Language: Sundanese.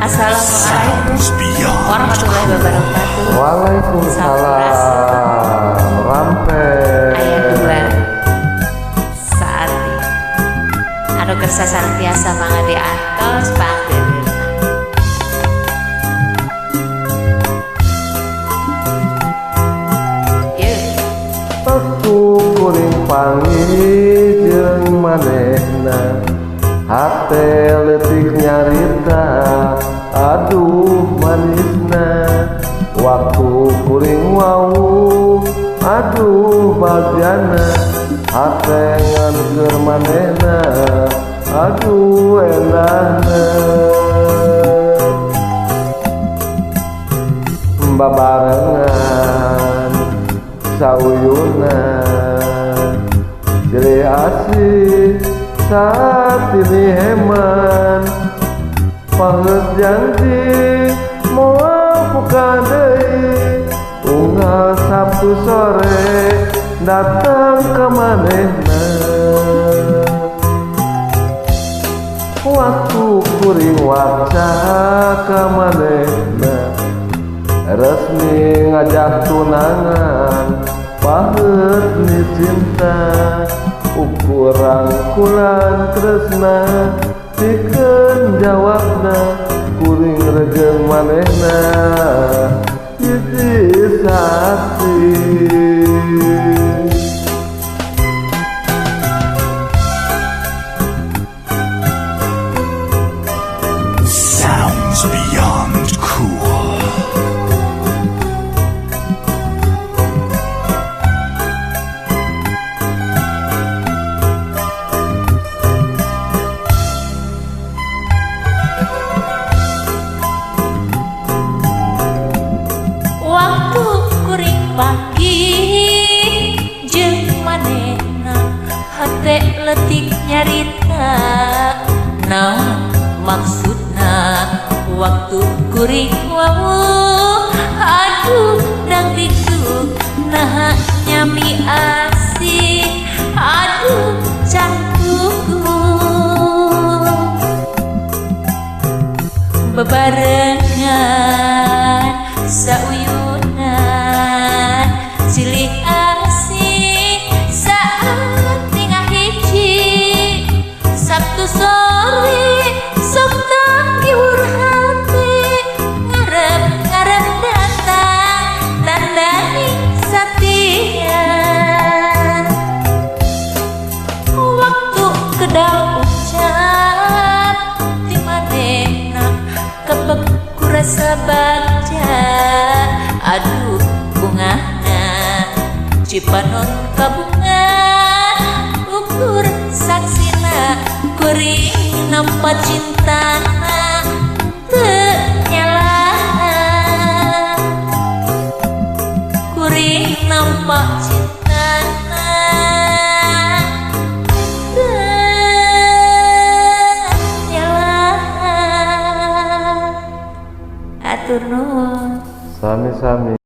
Assalamualaikum Sounds beyond warahmatullahi cool. wabarakatuh. Waalaikumsalam. Rampe. Aya dua saat anu kersa tiasa mangga diantos pangdeuleunan. Yeuh. Aku kuring panggih jeung manehna, hate leutik nyarita, aduh manisna. Waktu kuring wau, aduh bagjana, hate ngan keur manehna, aduh endahna. Babarengan sauyunan, silih asih saat ini heman, paheut janji moal buka deui, unggal Sabtu sore datang ka manehna. Waktu kuring waca ka manehna, resmi ngajak tunangan, paheut ni cinta, ukuran kulan tresna, pikeun jawabna kuring regeng manehna hiji sati. Sounds beyond cool. Waktu kuring panggih jeung manehna, hate leutik nyarita naon maksudna. Waktu kuring wawuh, aduh dangdikduk naha nyami asih, aduh cantuku. Bebarengan sauyunan, silih asih saat tinggal hiji, Sabtu sore sok tanggiwur hati, ngarep ngarep datang tandani satia. Waktu kedal ucap ti manehna, kepek ku rasa bagja, aduh bungahna cipanon kabunga, ukur saksina kuring nampa cintana teu nyalahan, kuring nampa cintana teu nyalahan. Atur nuhun. Sami-sami.